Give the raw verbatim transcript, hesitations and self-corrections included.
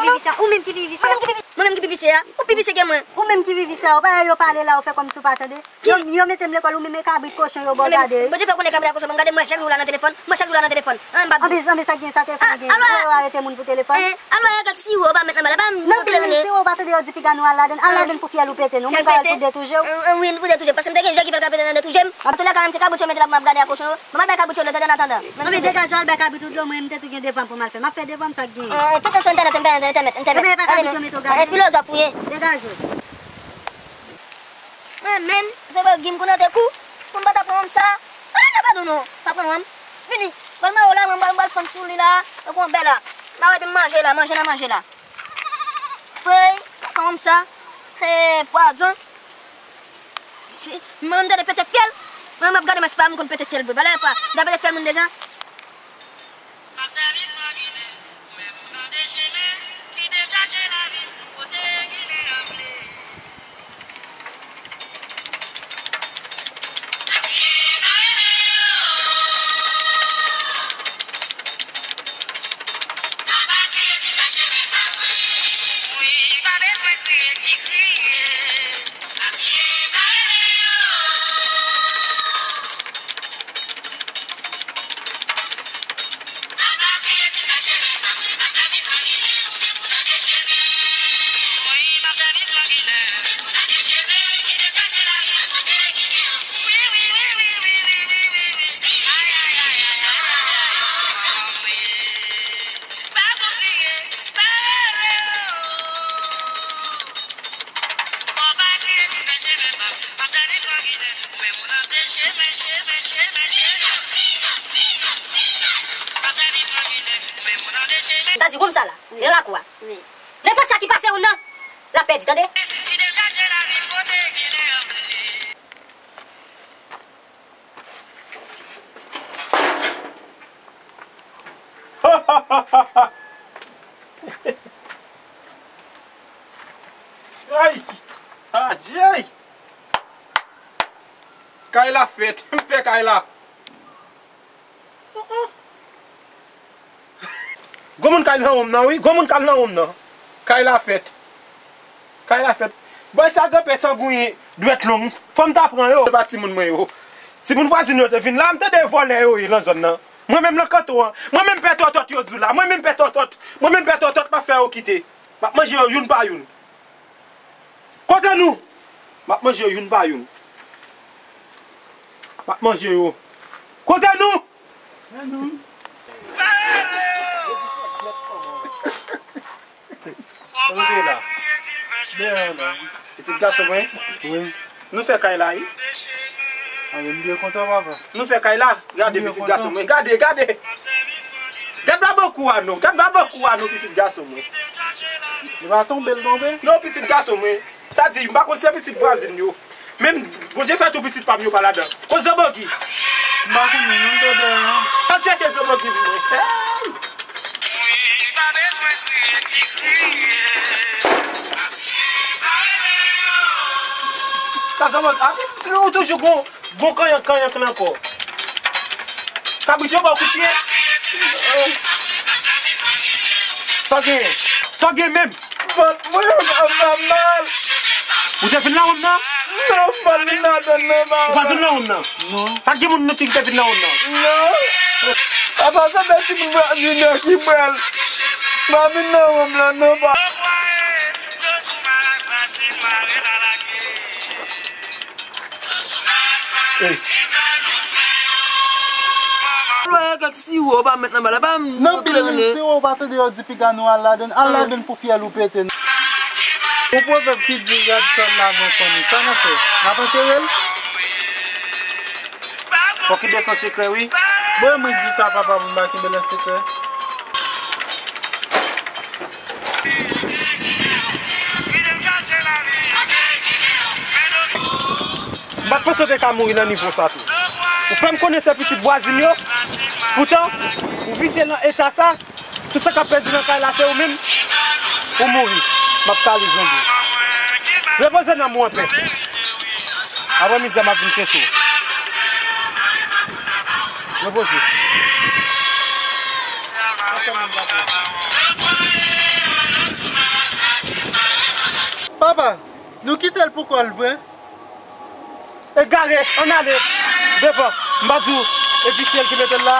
menm ki pi visye a, ou menm ki pi visye a. Mwen menm ki pi visye a? Ou pi visye ke mwen. Ou menm ki pi visye a, ou pa wè yo pale la, ou fè kòmsi ou pa tande. Yo, yo mete m lekòl, ou menm e kabrit kochon yo ba w gade. Bondye fè w konnen kabrit ak kochon, ban m gade mwen chak jou la nan telefòn, mwen chak jou la nan telefòn. An, m pa... Anben, anben, sa k gen, sa telefòn gen. Alò, ou wè yo arete moun pou telefòn. Alò, e gad siwo pa met nan bagay la, pa m... Nan pil menm siwo, ou pa tande yo di piga nou al ladann, al ladann pou fyèl ou pete, nou menm pa al pou de tou je w. Wi, pou de tou je m, paske m te gen je ki fè l ka pete nan de tou je m. Antouka, menm se kabrit yo mete la pou m ap gade ak kochon yo. Bon, m al bay kabrit yo dlo, tande, an atandan. Anben, degaje w al bay kabrit ou dlo, mwen menm m te tou gen devan pou m al fè. M ap fè devan m, sa k genyen. Tout sou entènèt, entènèt, entènèt. Ebyen, e pa kabrit yo mete w gade. Filozòf ou ye. Degaje w. Mwen menm, se vre, Gim konn rete kou, pou m pa ta pran wonm sa. Ah, nan pa nou non, pa pran wonm. Vini, pral mare w la, mwen pral, pral fann sou li la, tankou yon bèl la. Mare epi m manje la, manje nan manje la. Frey, pa pran wonm sa. He, pwazon. Mwen, m tande pete fyèl. Mwen, m ap gade, mwen, se pa m konn pete fyèl vre. Valè pa, m ta pete fyèl moun deja. M ap sèvi frangilè, ou menm ou nan de chemen, kite m chache lavi m, kote ginen an vle. Wi, pa bezwen kriye, ti kriye. Sa di konsa la. Nan lakou a. Nenpòt sa ki pase ou nan, l ap pèdi, tande? Ay! Adjey! Kay la fèt, m fè kay la. Gwo moun kay nan wonm nan, wi. Gwo moun kay nan wonm nan. Kay la fèt. Kay la fèt. Bòy sa granpè sangonyen, dwèt long. Fò m ta pran yo. Se pa timoun mwen yo. Timoun vwazin yo te vin la, m tande vòlè yo ye nan zòn nan. Mwen menm nan kanton an. Mwen menm pè tòtòt yo di w la. Mwen menm pè tòtòt. Mwen menm pè tòtòt m ap fè yo kite. M ap manje yo youn pa youn. Kote nou? M ap manje yo youn pa youn. M ap manje yo. Kote nou? Men nou. Kote la? Dèyè la. Pitit gason mwen? Wi. Nou fè kay la, wi. A, men m byen kontan, papa. Nou fè kay la. Gade, pitit gason mwen. Gade, gade. Gad babankou a non. Gad babankou a non, pitit gason mwen. Li pa tonbe, l tonbe? Non, pitit gason mwen. Sa di, m pa konn se pitit vwazin yo. Men Bondye fè tou pitit pa m yo pa ladan. Kot zanbagi? M pa konnen non, dada. Al tcheke zanbagi pou mwen. Hey! Sa zanbagi, a, pitit, ou toujou gon, gon kanyank, kanyank la ankò. Kabrit yo ba w kout pye. Sa w genyen? Sa w gen menm? Vant mwen ap fè m mal. Ou te vin nan wonm nan? Non, m pa t vin ladan l non, papa. Ou pa t vin nan wonm nan? Non. Pa t gen moun nan ki te vin nan wonm nan? Non. Papa, se bèl timoun vwazin nan ki pral. M pa vin nan wonm nan non, papa. Ey. Lòyè kèk siwo pa mèt nan bal la, pa m. Nan pil rim siwo, ou pa tande yo di piga nou al ladann, al ladann pou fyèl ou pete. Yon pwovèb ki di, gad sòl la van fanmi, sa n ap fè? N ap antere l? Fòk kenbe l san sekrè, wi. Bon, mwen di sa, papa, pou m pa kenbe l an sekrè. M pa t panse w te ka mouri nan nivo sa tou. Ou fè m konnen se pitit vwazin yo. Poutan, ou visye nan eta sa. Tout sa k ap pèdi nan kay la, se ou menm. Ou mouri. M ap kale zonbi. Repoze nanm ou anpè. Apre mizè, m ap vin chèche w. Repoze. Papa, nou kite l pou kò l vre? Egare, ann ale. Devan. M pa di w, e visye l ki mete l la.